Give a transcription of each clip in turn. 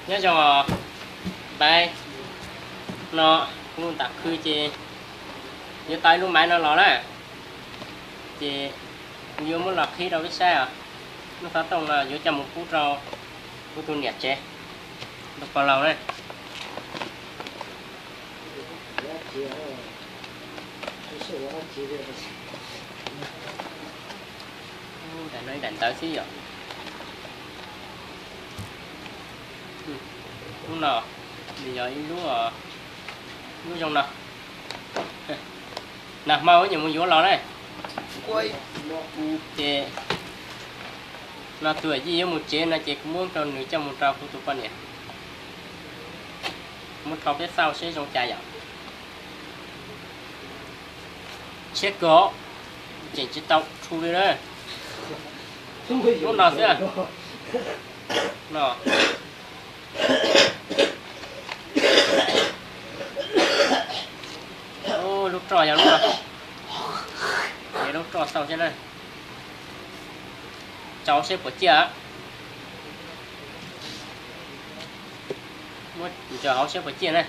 Nyob zoo os, pais no kuv ntam khw ces yuav tau ib lub maiv no los na, ces kuv yuav muab los qhib rau peb saib os. Lub xov tooj no yuav coj mus pub rau kuv tus niam tsev, tus pog laus na. Daim no ib daim ntawv xwb yom. Lub no nws yog ib lub, lub zoo no. Nag hmo wb nyuam mus yuav los na, ces no tus yij yuav mus tsev no ces kuv muab rau nws coj mus rau kuv tus poj niam, muab rho peb xauj seb zoo cas yom. Tshiab kawg, tseem tsis tau rhu li na. Lub no xwb no. Lub roj yog lub no, lub roj xauj seb na, tso seb puas ciaj. Muab ntsaws hauv seb puas ciaj na.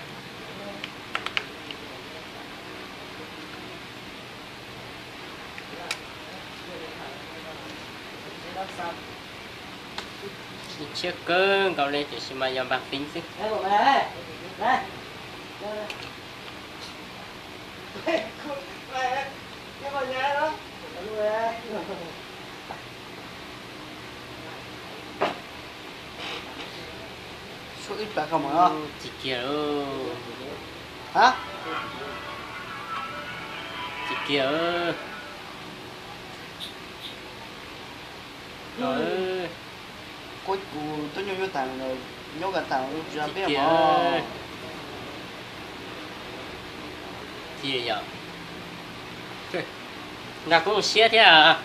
Tshiab kawg nkaus li tiam sis mas yog npag peev xwb. Tsis kiag, tsis kiag. Kuv tub nyuj nyob tas, nyob tas peb. Yog, nqa kuv siab thiab,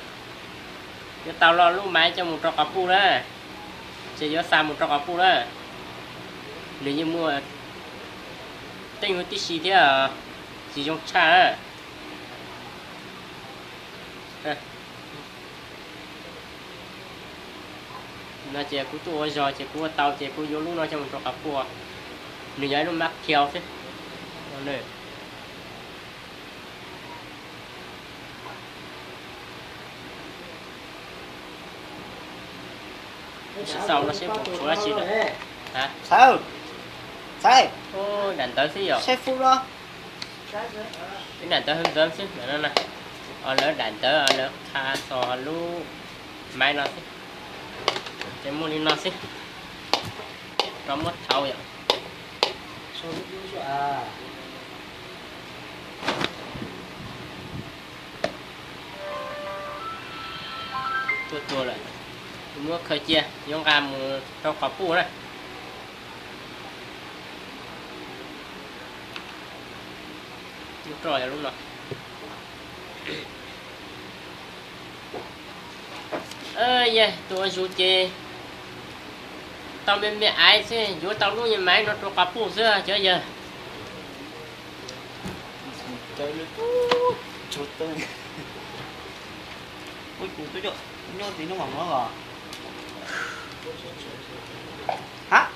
yuav tau lo lub maiv coj mus rau qhov puj na, ces yuav xa mus rau qhov puj na. Nws yeej muaj teej huv tib si thiab, tsis zoo tshaj na. No ces kuv tuaj ua zog ces kuv ua tau ces kuv yuav lub no coj mus rau qhov puj. Nws yog ib lub mab khiau xwb. Sim xaus no seb puas tshuav dab tsi lawm. Daim ntawv xwb yom. Ib daim ntawv hwv ntawv xwb ntawm no na. Lawv daim ntawv lawv qha txog lub maiv no xwb. Ces muaj li no xwb, rov muab thauv yom. Tuaj tuag lawm, muab khaws cia yuav nqa mus rau qhov puj na. Lub roj yog lub no. Yog tus ua zus ces tau me me aiv xwb, yuav tau lub me maiv no rau qhov puj xwb cov yawg. Nyob tim nub mam mus os. Hab,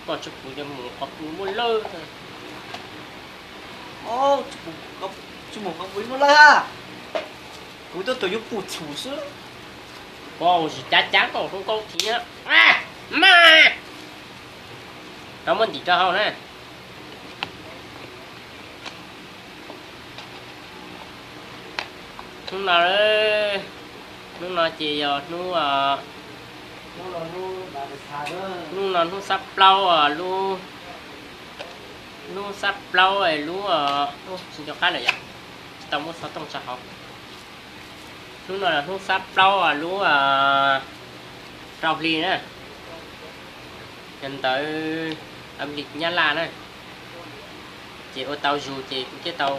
koj tsis pum cov mus qhov pum muaj lawj. Tsis mus qhov pum muaj lawj a. Kuv tuaj tus yuav pum txhum xwb. Koj tsis cav cav koj hluas nkauj thiab. Mas rov muab ntim rau hauv na. Hnub no, hnub no ces yog hnub, hnub no hnub xab plaub, lub xab plaub lub, tsis nco qab lawm yom, tsis tau muab xov tooj tso hauv. Hnub no hnub xab plaub lub rau hli na, yog ntawv Amelikas Nyab Laj na. Ces ua tau zus ces kuv thiaj tau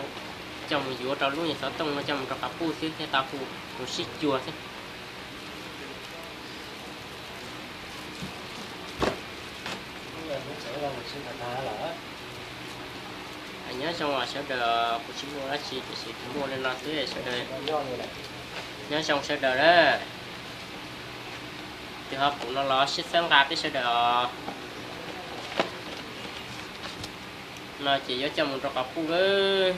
coj mus yuav rau lub nyuag xov tooj no coj mus rau qhov puj xwb thiaj tau hu tus sib cuag xwb. Nyob zoo sawv daws, kuv tsis muaj dab tsi tiam sis kuv muaj li no xwb sawv daws. Nyob zoo sawv daws na. Ho kuv no los sib txhawb nqa peb sawv daws os. No ces yuav coj mus rau qhov puj lawm.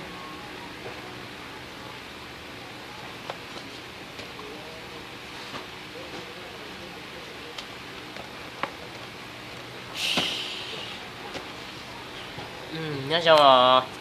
Nyob zoo os.